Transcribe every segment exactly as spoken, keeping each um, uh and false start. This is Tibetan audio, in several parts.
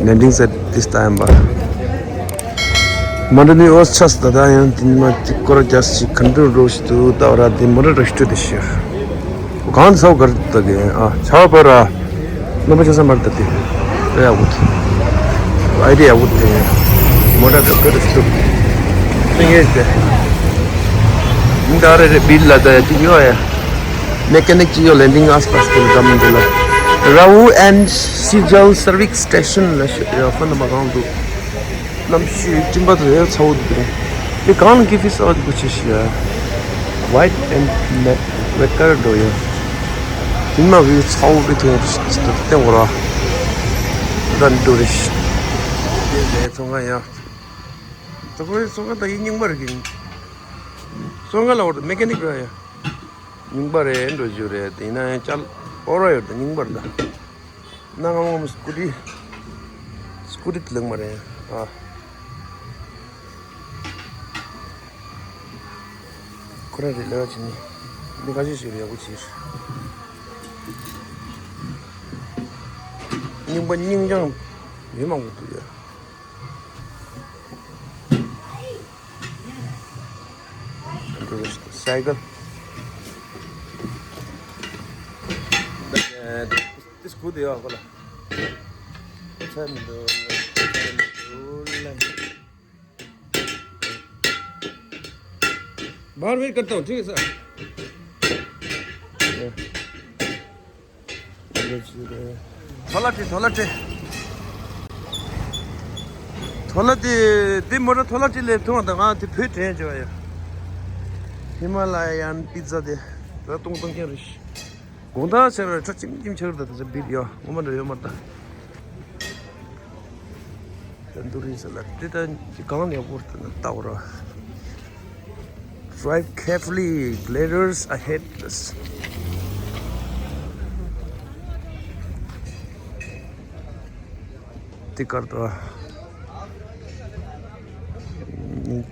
Landing site this time, but མ་འགྲོ་ནི་ཨོ་ཆས་ད་ད་ཡང་དེ་མ་ཅིག་སྐོར་རྒྱག་ཅིག་ག་འགྲོ་འགྲོ་ཞིག་ཏུ་ད་བར་དེ་མོ་ར་ར་ཤི་ཏུ་དེ་ཤི། གང་ཚོགས་གར་ད་གི་ཨ་ཆ་བ་ར་ནོ་པ་ཆ་ས་མར་ད་དེ་རེ་ཡ་བུད། ཨའི་ཌི་ཡ་བུད་དེ་མོ་ར་ར་ཤི་ཏུ་དེ་ངེས་དེ་ད་རེ་རེ་བིལ་ལ་ད་ཡ་ཅིག་ཡོད་ཡ། Mechanic ཅིག་ཡོད། Landing ཨ་སི་པ་སི་ཏུ་ད་མི་འདུག་ལ། Rawu and Sijal service station ལ་ཤོད་ཡ། ཕོན་ནམ་བར་གང་འདུག་གནམ་གཤིས་སྤྲིན་པ་དེ་ཚ་བོ་འདུག་དེ་གང་གི་ཕི་སོགས་འདུག་ཆེ་ཤི་ཡ། White and Mac- Mackerel ཡ། དེ་མ་གི་ཚ་བོ་གི་ཐོན་ཏེ་འོ་ར། ད་འདུག་རེ་ཤི། དེ་ཚོང་ཁང་ཡ། ཚོང་ཁང་ཚོང་ཁང་ད་ཡིན་རྙིང་པ་རེད་གི། ཚོང་ཁང་ལ་འོ་ར་མེ་ཀ་ནིག་ར་ཡ། རྙིང་པ་རེད་འགྲོ་རྒྱུ་རེད། དེ་ན་ཡང་ཅལ་ཨོ་ར་ཡོད་ད་རྙིང་པ་རེད་ད། ནང་ངམ་སྐུ་ཊི། སྐུ་ཊི་ལེགས་མ་རེད་ཨ། ཁོ་ར་རེད་ལས་ཀ་བྱེད་ནི། འདི་ག་ཞིག་ཞིག་རེད་ཡག་པོ་བྱེད། རྙིང་པ་རྙིང་ཅང་མི་མང་པོ་འདུག་ཡ། Cycle. This good, yeah, ཁོ་ལ། बाहर वेट करता हूँ, ठीक है सर। ཐོ་ལ་ཏི། ཐོ་ལ་ཏི། ཐོ་ལ་ཏི། འདི་མོ་ར་ཐོ་ལ་ཏི་ལས་ཐུང་བ་དང་ང་དེ་བོད་དྲན་བྱོས་ཡ། ཧི་མ་ལ་ཡན་པི་ཛ་དེ་ད་གཏོང་གཏོང་མཁན་རེད། དགོང་དག་ཟེར་བའི་ཁྲ་ཅིམ་ཅིམ་ཆགས་རེད། ད་ད་ཚ་བིར་ཡ་ངོ་མ་འདྲ་ཡོད་མ་རེད་ད། ད་འདུག་རེད་ཟེར་ལ་དེ་ད་གང་ནས་བོར་ཏེ་ན་ལྟ་བ་ར། Drive carefully, gliders ahead. དེ་གར་དུ་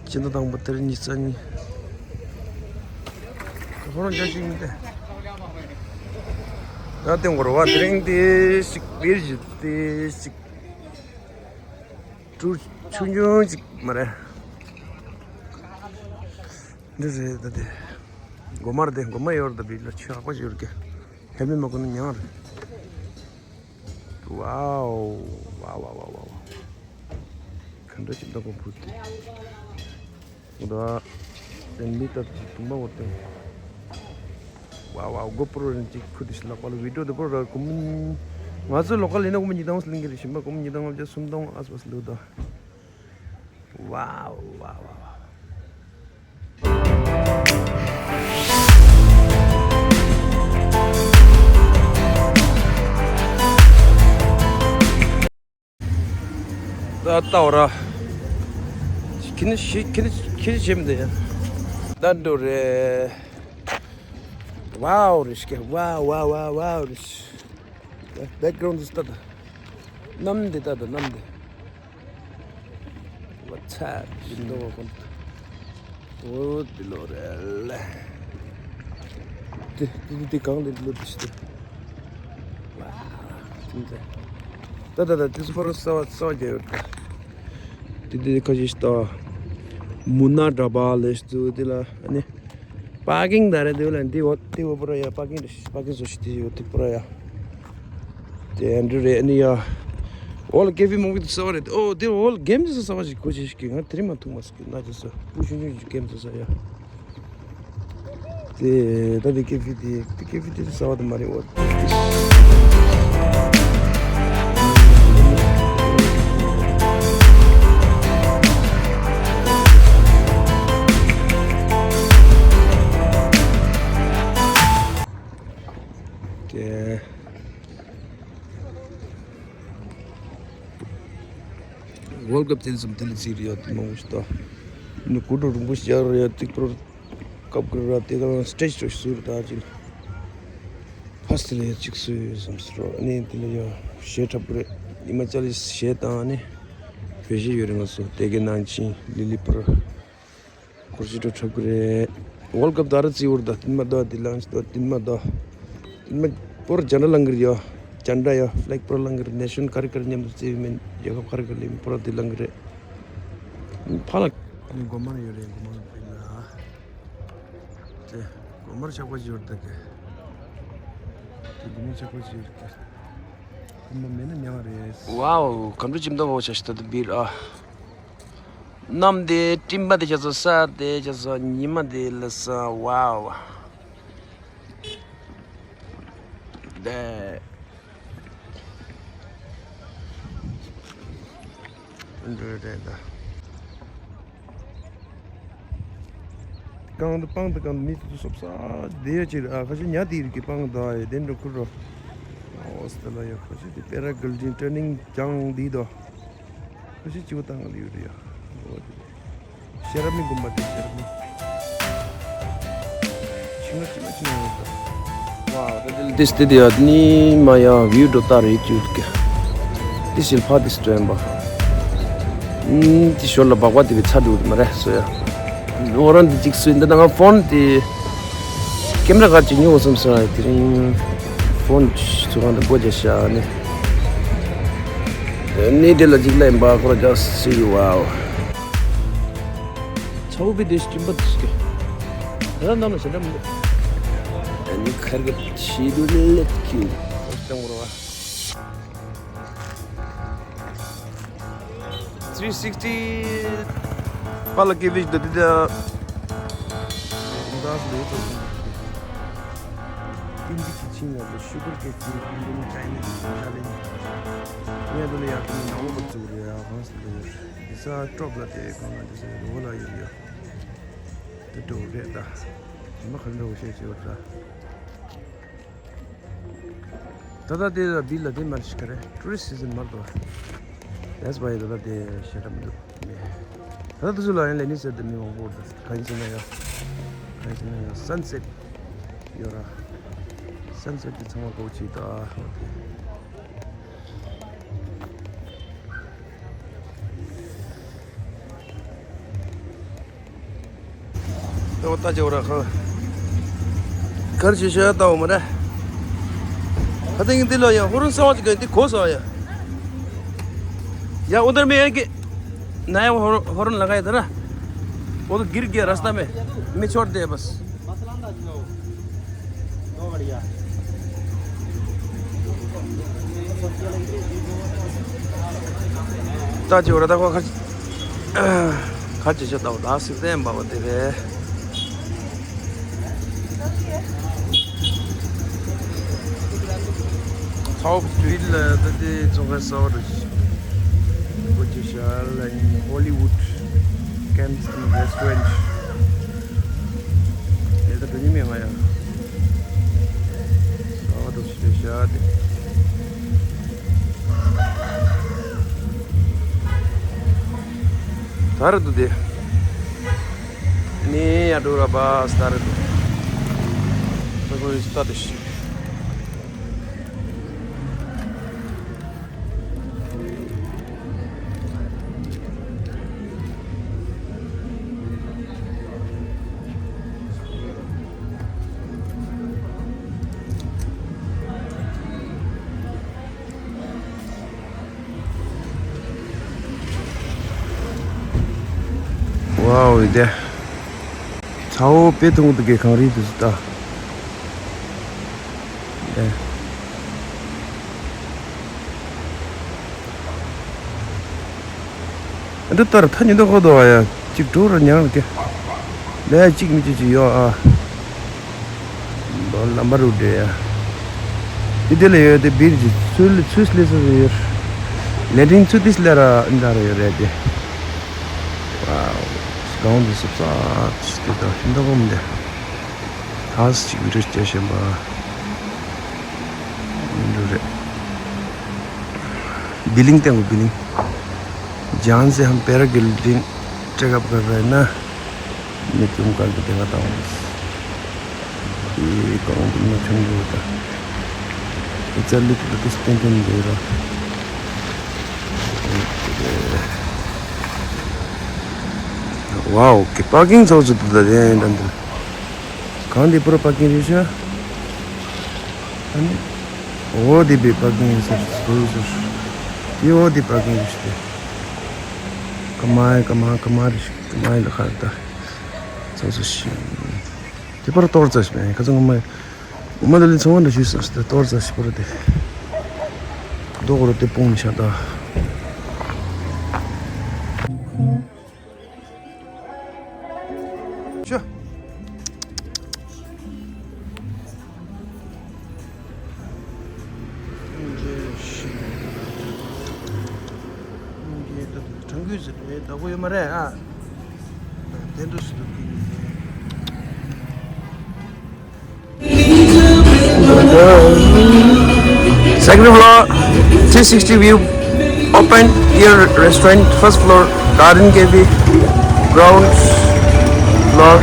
སྤྱི་ཟླ་དང་པོ་དེར་ཉི་ཤུ་རྩ་གཉིས། ཁོ་རང་རྒྱ་ཞིག་མི་དེ། ད་དེ་འགོར་བ་དེ་རིང་དེ་ཞིག་བེར་ཞིག་དེ་ཞིག་ཀྲུ་ཆུང་ཆུང་ཅིག་མ་རེད། འདི་རེད་ད་དེ། མགོ་མར་དེ་མགོ་མ་ཡོར་ད་བི་ལ་ཆུ་ཧག་པ་ཞིག་ཡོད་ཀྱི། ཧེལ་མེ་མ་གོན་ན་ཉང་རེད། Wow, wow, wow, wow, wow. ག་འདྲ་ཅིག་འདུག་གོ་བུ་དེ། འོ་ད། དེ་མི་ལྟར་ཅིག་དུང་པ་འོ་དེ། Wow, wow, GoPro རེད་ཅིག་ཁུ་དེ་ཤི་ལག་པ་ལ་བི་ཌི་ཡོ་དེ་པོ་ར་ཀུམ། ང་ཚོ་ལོ་ཀལ་ཡིན་ན་ཀུམ་ཉི་དང་སླིང་གི་རེད། ཞིམ་པ་ཀུམ་ཉི་དང་ལྔ་བརྒྱ་སུམ་སྟོང་ཨ་སུ་བ་སུ་ལུ་ད། Wow, wow, wow, wow. ད་ལྟ་བ་ར། ཁྱི་ནི་ཤི་ཁྱི་ནི་ཁྱི་ནི་བྱེད་མི་འདུག་ཡ། ད་འགྲོ་རེད། Wow རེད་ཤི་ཀ Wow, wow, wow, wow རེད་ཤི། Background is that. གནམ་འདི་ལྟ་དང་གནམ་འདི། What's up? ཡིན་ནོ་ཁོང་། འོ་འདི་ལོ་རེད་ལེ། དེ་དེ་དེ་གང་དེ་འདི་ལོ་དེ་ཤི་དེ། ཝ། དེ་འདི། ད་ད་ད་དེ་ཚོ་ཕར་སོ་སོ་རྒྱ་ཡོད་ད། དེ་དེ་ཁ་ཤས་ཤི་ད། མུ་ན་འདྲ་པ་ལེ་ཤི་དེ་ལ་ཨ་ནི། པར་ཀིང་ད་རེད་དེ་ལ་འདི་འོ་དེ་འོ་པོ་ར་ཡ་པར་ཀིང་རེད། པར་ཀིང་བཟོ་ཤི་དེ་འོ་དེ་པོ་ར་ཡ། དེ་ཨན་ཌྲུ་རེད་ཨ་ནི་ཡ། འོ་ལ་ཀེ་ཧྥེ་མང་པོ་ཞིག་ས་བ་རེད། འོ་དེ་འོ་ལ་གེམ་ཞིག་ས་བ་ཞིག་གོ་ཆེ་ཞིག་གི་ང་དེ་རིང་མ་ཐུག་མ་སི་གི་ན་ཅི་ས་བུ་ཆུང་ཆུང་ཞིག་གེམ་ཞིག་ས་ཡ། དེ་ད་དེ་ཀེ་ཧྥེ་དེ་དེ་ཀེ་ཧྥེ་དེ་ས་བ་དེ་མ་རེད་འོ། དེ། ཝོལ་ཀབ་དེ་ཙམ་དེ་ལ་ཟིག་རེད་ཡ་དེ་མང་པོ་ཞིག་ད། ནི་གུ་འགྲོ་རིང་པོ་ཞིག་ཡར་རེད་ཡ་ཏིག་པར་ཀབ་གི་ར་དེ་ག་ལ་སི་ཊེ་ཇི་ཅོ་ཞིག་ཟུར་ད་ཅིག་ཕ་སི་ལ་ཡ་ཅིག་སུ་ཡོད་བསམ་སི་རོ་ནི་དེ་ལ་ཡ་གཞས་འཁྲབ་གི་རེད། ཉི་མ་ཅ་ལི་གཞས་དང་ནི་བོད་གཞས་ཡོད་རེད། ང་ཚོ་དེ་གའི་ནང་ཆིན་ལི་ལི་པར། སྐོར་ཞིག་འགྲོ་འཁྲབ་ཀྱི་རེད། ཝོལ་ཀབ་ད་ར་རྩིས་བོར་ད་ཏིན་མ་ད་དི་ལང་ཞིག་ད་ཏིན་མ་ད། ཏིན་མ་པོར་ཇ་འདྲ་ལང་གི་རེད་ཡ། ཅན་ཌ་ཡ་ཕ་ལེག་པོ་ར་ལང་གི་རེད། ནེ་ཤོན་ག་རེ་ག་རེ་མཉམ་དུ་བརྩིས་ཡོད་མིན། རྒྱལ་ཁབ་ག་རེ་ག་རེ་ལ་ཡིན་པོ་ར་དེ་ལང་གི་རེད། ཕ་ལ། ཨ་ནི་སྒོ་མར་ཡོད་རེད། སྒོ་མར་ཕེབས་ན། དེ་སྒོ་མར་ཆག་པ་ཅིག་ཡོད་རེད་ད་གི། དེ་སྒོ་མར་ཆག་པ་ཅིག་ཡོད་རེད་གི། ཁོམ་པ་མེད་ན་ཉལ་བ་རེད། ཝའོ། གམ་རུ་ཁྱིམ་ཐབ་འོ་ཆ་ཤི་ད་དུ་བིར་ཨ། གནམ་དེ་སྤྲིན་པ་དེ་ཆ་ཚོ་ས་དེ་ཆ་ཚོ་ཉི་མ་དེ་ལ་ས། ཝའོ། དེ། འགྲོ་རེད་ད། གང་དུ་སྤང་དུ་གང་དུ་མི་དུ་སོབ་ས་དེ་ཡ་ཅིག་ཨ། ཁ་ཤས་ཉ་དེ་རིགས་ཀྱི་སྤང་དུ་ཨ་ཡ་དེ་འགྲོ་ཁུར་རོ། ཨོ་སྟེ་ལ་ཡ་ཁ་ཤས་དེ་པེ་ར་གལ་ཌིང་ཊར་ནིང་ཀྱང་འདི་དོ། ཁ་ཤས་སྤྱི་བོ་བཏང་ག་ལ་ཡོད་རེད་ཡ། ཨོ་དེ། ཤེས་རབ་མི་དགོན་པ་དེ་ཤེས་རབ་མི། ཆིང་ལ་ཆིང་ལ་ཆིང་ལ་ཡོད་ད། ཝའོ། ད་དེ་ལ་དེ་སྟེ་དེ་ཡ་ནི་མ་ཡ་བིའུ་འགྲོ་ལྟ་རེད་ཅུ་གི། དེ་ཞིལ་ཕ་དེ་སྟོན་པ། ཨུམ། དེ་ཞོར་ལ་སྦག་སྦག་དེ་བི་ཚ་འགྲོ་གི་མ་རེད་སོ་ཡ། ཨོ་རང་དེ་གཅིག་སུ་འདི་ན་ང་ཕོན་དེ། ཀེམ་ར་ག་ཅིག་ཉོ་བསམ་སོང་། དེ་རིང་ཕོན་ཚུ་གང་དུ་སྒོ་རྒྱག་ཤག་ནི། ནི་དེ་ལ་ཅིག་ལ་ཡིན་པ་ཁོ་ར་ཇ་སི་ཡུ་ཝའོ། ཚ་བོ་བི་དེ་སྐྱིན་པ་དུ་སྐྱེ། ད་ནམ་ཞེ་འདྲ་མི་འདུག་ཨ་ནི་ཁར་གི་ཆི་དུ་ལེད་ཀྱུ། ཅང་རོ་བ། ཐི་རི་སིག་སི་པ་ལ་ཀེ་བིཇ་དུ་དི་ད། དུ་ད་སུ་ལེ་ཏོ། ཀིན་ཇི་ཁི་ཆིན་ཡ་ལ་ཤུ་གར་ཀེ་ཅི་ཀིན་ཇི་ནི་ཅའི་ནི་ཅ་ལེན། ངས་དུ་ལ་ཡ་ཀིན་ནང་ལོགས་པ་བཙུགས་རེད་ཡ། གང་སུ་ལེ་ཡོད་ས་ཀྲོབ་ལ་དེ་གང་ལ་དེ་སུ་ལེ་ལོ་ལ་ཡོད་ཡ། དེ་འགྲོ་རེད་ད། མ་ཁ་འགྲོ་བ་ཤེས་ཤེས་བ་ད། ད་ལྟ་དེ་ལ་བི་ལ་དེ་མར་ཞིག་ག་རེ་ཊུ་རི་སི་སི་ཛན་མར་དོ། That's why ད་ལྟ་དེ་ཤེས་རབ་མི་འདུག་མེད། ད་ལྟ་དུ་སུ་ལ་ཡང་ལེ་ནི་ཟེར་དེ་མི་མང་པོ་འདུག་གང་ཡིན་ཟེར་ན་ཡ། གང་ཡིན་ཟེར་ན་ཡ་སན་སེཊ་ཡོད་ར། སན་སེཊ་དེ་ཚང་མ་གོ་ཆི་ད་ཧོ་དེ། ད་ལྟ་ཅི་འོ་ར་ཁ། གར་ཅི་ཤ་ད་འོ་མ་ར། ཁ་ཏིང་འདི་ལ་ཡང་ཧོ་རུན་སང་བ་ཅིག་གི་འདི་གོ་སོང་ཡ། ཡ་ཨོ་དར་མེ་ཡ་གི། ན་ཡ་ཧོ་རུན་ཧོ་རུན་ལ་ག་ཡ་ད་ར། ཨོ་དོ་གིར་གི་ར་སྟ་མེ། མི་ཆོར་དེ་བས། ད་ཅི་འོ་ར་ད་ཁོ་ཁ། ཁ་ཅི་ཅི་ལྟ་བུ་ད་སིག་ཏན་པ་བ་དེ་རེད། ཚའོ་བིལ་ལ་ད་དེ་ཚོང་ཁང་གསར་པ་རེད། ཁོ་ཅི་ཤར་ལ་ནི་Hollywood Canteen Restaurant། ཨེ་ད་འགྲོ་ཉི་མེད་ང་ཡང་། ཨ་འགྲོ་ཤེས་ཤ་དེ། ད་ར་འདུག་དེ། ནི་ཡ་འགྲོ་ར་བ་ས་ད་ར་འདུག་ད་ཁོ་རི་ས་ད་དེ་ཤི། ཝའོ་ཡི་དེ། ཚའོ་པེ་ཐུང་དུ་གེ་གང་རིགས་དུ་སུ་ད། ཨེ། འདི་ལྟར་ཐ་སྙད་འདི་ཧོ་དོ་ཨ་ཡ། གཅིག་དྲུག་རུ་ཉར་གི། ལས་གཅིག་མི་གཅིག་ཅིག་ཡོད་ཨ། ལམ་པ་རུ་འདྲེ་ཡ། དེ་དེ་ལ་ཡོད་དེ་བིར་གྱི་ཚུལ་ཚུལ་ལས་སུ་ཡོད། ལས་འབྲིང་ཚུལ་དེ་ལས་ར་འདྲ་ར་ཡོད་རེད་དེ། ཝའོ། གང་དུ་སུབ་ས་ཅིག་དེ་དང་ཤིན་ཏུ་གོམ་དེ། ཐག་ཅིག་བི་ཌིའོ་སྐྱེལ་བཞིན་པ། འདི་རེད། བི་ལིང་སྟེང་གི་བི་ལིང་། जहाँ से हम paragliding track up कर रहे हैं ना। मैं तुम कर देगा था। ये गाँव में चंग होता। It's a little bit distant in there। Wow, के पार्किंग सब जुदा दे अंदर। གང་འདི་པུ་ར་པར་ཀིང་རེད་ཤག་ཨ་ནི། འོ་དེ་པའི་པར་ཀིང་ཡིན་ཟེར། སོ་སོ་སོ། དེ་འོ་དེ་པར་ཀིང་རེད་ཤག་དེ། ཀ་མ་ཡ་ཀ་མ་ཀ་མ་རེད་ཤག་ཀ་མ་ཡ་ལ་ཁ་ད། སོ་སོ་ཤི། དེ་པར་གཏོར་ཙ་ཞིག་མེད། ཁ་ཚང་མ། ངོ་མ་ད་ལི་ཚོང་བ་འདྲ་ཞུས་སོང་ཟེར་ཏེ་གཏོར་ཙ་ཞིག་པར་དེ། རྡོ་གོ་རུ་དེ་སྤུངས་ནས་ཤག་ད། ཤོ། གྲང་གུས་ཟེར་བའི་བདག་པོ་ཡོད་མ་རེད་ཨ། དེ་འདྲ་ཞིག་ཏུ་ཕུལ་ནས། Second floor, three sixty view, open air restaurant, first floor, garden cafe, ground floor,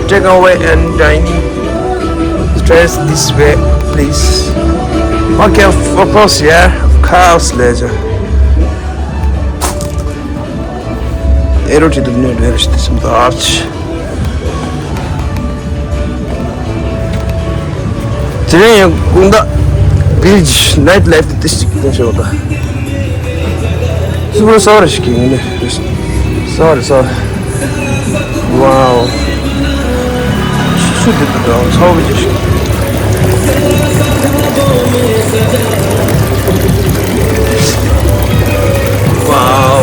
takeaway and dining. Stairs this way, please. Okay, of course, yeah, of course, later. Arrow to the north, where is this arch? དེ་རིང་ཡང་དགོང་དག་beach night life དེ་ཅིག་སྟོན་ཤོག་ད། སུ་པར་ས་བ་རེ་ཞིག་གི་ངོ་ནས་ས་བ་རེ་ས་བ། Wow. ཆུ་དེ་དུ་འདྲ་ཚ་བོ་ཅིག་ཤོག Wow.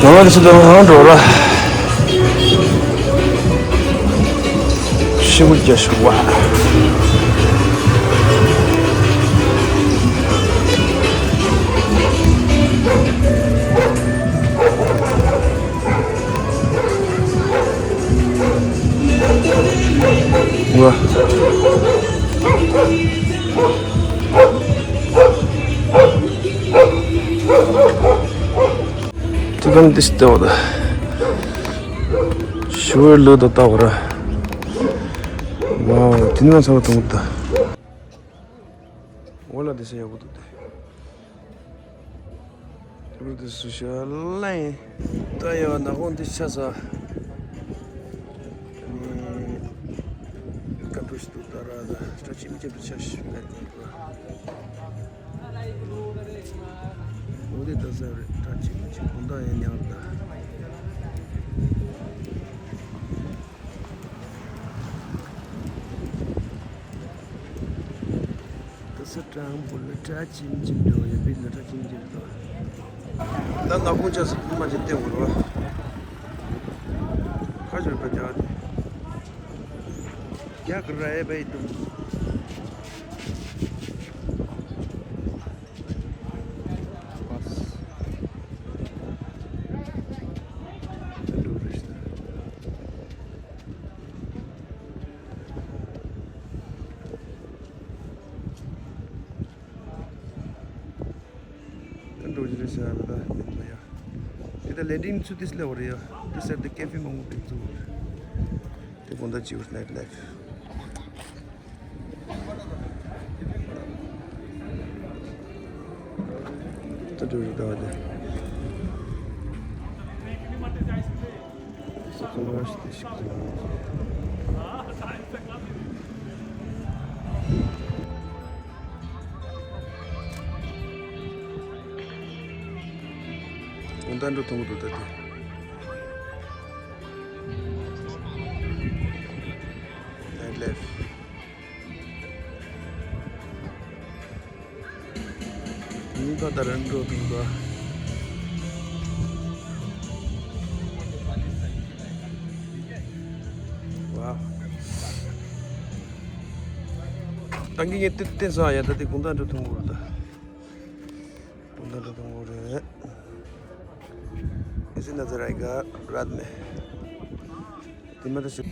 ང་ལ་ཆུ་དང་ཧང་འགྲོ་ར། ཤི་བོ་རྒྱ་ཤི་བ། ང་། ཏི་ཀམ་ཏི་སྟེ་བ་ད། ཤི་བོའི་ལུས་ད་ལྟ་བ་ར། ཝའོ། དེ་ནི་ང་ཚང་མ་གཏོང་གི་ད། འོ་ལ་དེ་ས་ཡག་པོ་འདུག་སྟེ། ཨུ་དེ་སུ་ཤ་ལེ། ད་ཡ་ན་ཧོན་དེ་ཆ་ས། ནི་ཀ་འགྲོ་ཞིག་ཏུ་ད་ར་ད་སྐྲ་ཆེམ་ཆེམ་དུ་ཆ་ཞིག་པའི་ཀོང་པོ། འོ་དེ་ད་ས་རེད། སྐྲ་ཆེམ་ཆེམ་གུང་ད་ཡ་ཉག་ད། ད་ས་སྤྲང་པོ་ལ་སྐྲ་ཆེམ་ཆེམ་འགྲོ་ཡ་བིལ་ལ་སྐྲ་ཆེམ་ཆེམ་འགྲོ། ད་ནག་ཁུང་ཆ་ས་ཁུ་མ་ཅིག་བལྟས་འོ་ར། ཁ་ཆོད་པ་རྒྱག་དེ། རྒྱག་ར་ཨེ་བའི་དུ། ད་འགྲོ་རྒྱུ་རེད་ཟེར་ཡ་ད་ད་ཡ། དེ་ད་ལེ་ཏིང་ཚུ་དིས་ལེ་བ་རེད་ཡ། དེ་ཟེར་དེ་ཀེ་ཧྥེ་མང་པོ་དེ་ཚུ་རེད། དེ་དགོང་དག་ཅིའུ་ནའིཊ་ལའིཕ། ད་འགྲོ་རྒྱུ་ད་བ་དེ། གུང་ཐང་འགྲོ་ཐུང་གི་འདུག་ད་དེ། ནའིཊ་ལའིཕ། ཉིན་པ་ད་རང་འགྲོ་ཐུང་ག་ཝའོ། ད་གིན་ངས་ཏིག་ཏིག་བཟོ་ཡ། ད་དེ་གུང་ཐང་འགྲོ་ཐུང་གི་འདུག་ད། གུང་ཐང་འགྲོ་ཐུང་གི་རེད། ཨེ་ཟི་ན་ཛ་ར་ཨེ་ག་རཱཐ་མེ། དེ་མ་ད་ཞིག་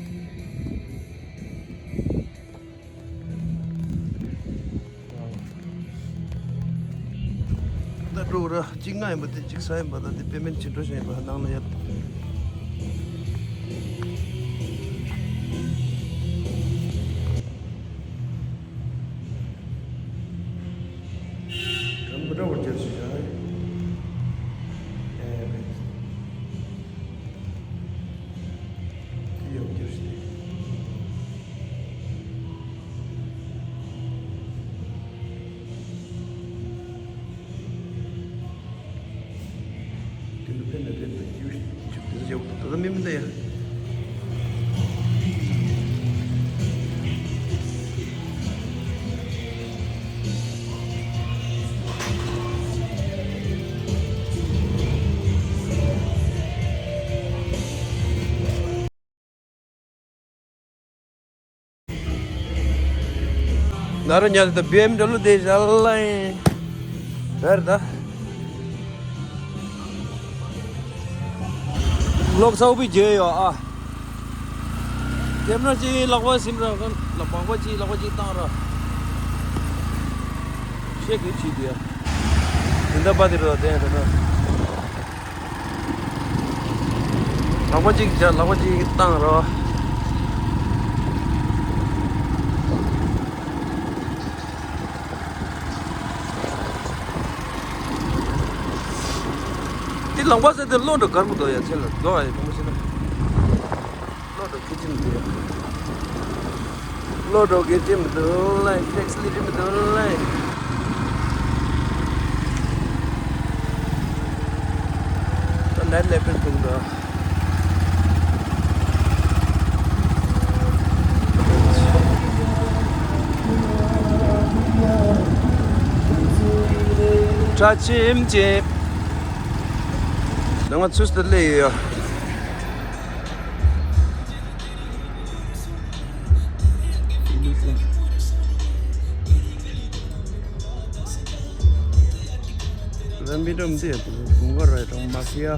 ད་འགྲོ་ར། གཅིག་ང་ཡིན་པ་དེ་གཅིག་ས་ཡིན་པ་ད་དེ་པེ་མེན་ཊི་བྱེད་འགྲོ་བཞིན་ཡིན་པ་ནང་ལ་ཡ། རང་འདྲ་བོ་རྒྱབ་ཞིག་ཡ། ཨེ་བེ། དེ་ཡང་རྒྱབ་ཞིག་དེ། འདི། ན་རོ་ཉལ་ད་བི་ཨེམ་ཌབ་ལུ་དེ་ཞལ་ལ་ཡིན། བེར་ད། ལོག་ཚ་བོ་བརྗོད་ཡོད་ཨ། ཀེམ་ར་ཅིག་ལག་པ་སིམ་ར་ཁན་ལ་མག་པ་ཅིག་ལག་པ་ཅིག་བཏང་ར། ཤེས་གི་ཅིག་དེ། དེ་འདྲ་པ་དེ་རུ་དེ་འདྲ། ལག་པ་གཅིག་བྱ་ལག་པ་གཅིག་བཏང་རོགས། འདི་ལག་པ་ཟེར་དེ་བློ་འགྲོ་གར་མི་འདུག་ཡ། ཚེ་ལ་རྫོགས་ཡ་གང་མ་ཤེས་ན། བློ་འགྲོ་གི་ཅིམ་དེ། བློ་འགྲོ་གི་ཅིམ་དུ་ལ་ཧྥེག་སི་ལི་རིམ་དུ་ལ། ད་ནད་ལེ་པིར་ཐུང་དུ། ཁྲ་ཆིམ་ཆིམ། ད་ང་ཚུས་ཏེ་ལེ་ཡོད། ར་མི་འགྲམ་དེ་དགུན་ཁ་ར་དང་མ་ཕི་ཡ།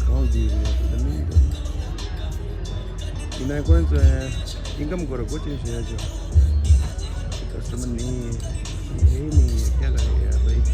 གང་དེ་རེད་ར་མི་འགྲམ། དེ་ནས་ཁོང་ཚོས་ཨིན་ཀམ་སྐོར་སྒོ་ཆེན་བྱེད་ཡ་ཅོ། ཀ་སི་ཊ་མར་ནི་ཨེ་ནི་ཀྱ་ལ་ཡ་རེད།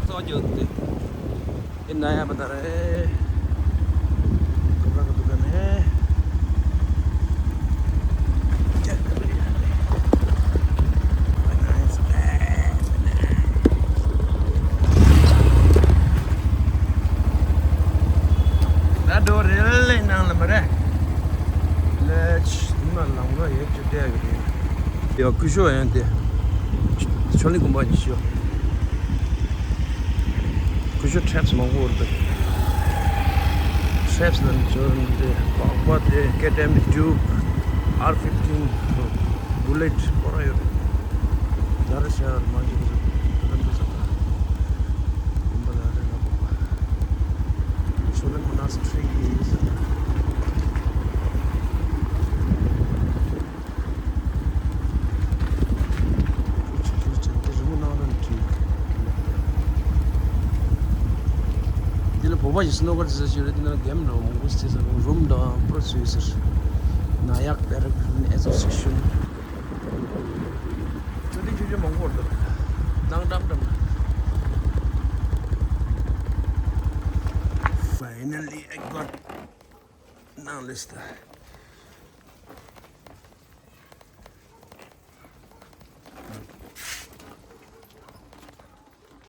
སོ་རྒྱུ་དེ། ཡིན་ན་ཡང་མི་ད་རེད། ཁོ་རང་གི་འདུག་ག་ནས། ད་འགྲོ་རེ་ལེ་ནང་ལ་མ་རེད། ལེ་ཆི་མ་ལང་རོ་ཡེ་ཅི་བལྟས་གི་རེད། ཡ་སྐུ་ཞབས་ཡང་དེ། ཆོ་ལི་དགོན་པ་ཉི་ཤུ། སྐུ་ཞབས་ཁྲེབ་སི་མང་པོ་རེད། ཁྲེབ་སི་ལ་འབྱོར་འདི་པགས་པ་དེ་ཀེ་ཊི་ཨེམ་ཌིའུ་ཨར་ཕིཕ་ཊིན་བུ་ལེཊ་སྐོར་ཡོད། ད་རེ་ཤར་མ་འཇུག་ཟེར་ད་འདི་ཟེར་ད་ཡིན་པ་ལ་རེ་ལ་པགས་པ། ཆོ་ལི་མོ་ནས་ཊི་རི་ཡིན་ཟེར། འདི་ལ་བོད་པ་ཡི་སྣོ་གར་ཟེར་ཞིག་རེད། འདི་ན་གེམ་རོ་མོ་གུ་སི་ཟེར་རུམ་དང་པྲོ་སུ་ཟེར། ན་ཡག་པེ་ར་གྷི་རན་ཨེ་སོ་སི་ཨེ་ཤན། ཆུ་དེ་ཆུ་ཆུ་མང་པོ་འདུག་ནང་འགྲམ་འགྲམ། Finally, I got ནང་ལིས་ཏ།